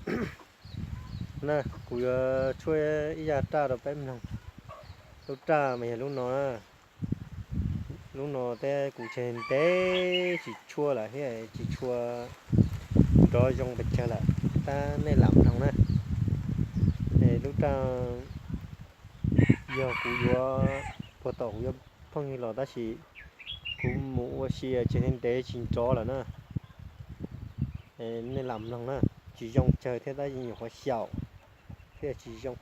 Na, kuv yuav tshuab ib zaj raj rau peb mloog. Lub raj mas yog lub no na. Lub no thiab kuv tseg ntev tsis tshuab lawm thiab tsis tshua nrov zoo pes tsawg lawm, tab nej lam mloog na. Es lub raj yog kuv yuav, puag tom kuv yuav phooj ywg los tab sis kuv mus ua si tseg ntev tsis nrov lawm na. Nej lam mloog na, tsis zoo tsawg thiab tab sis nyuam qhuav xyaum thiab tsis zoo.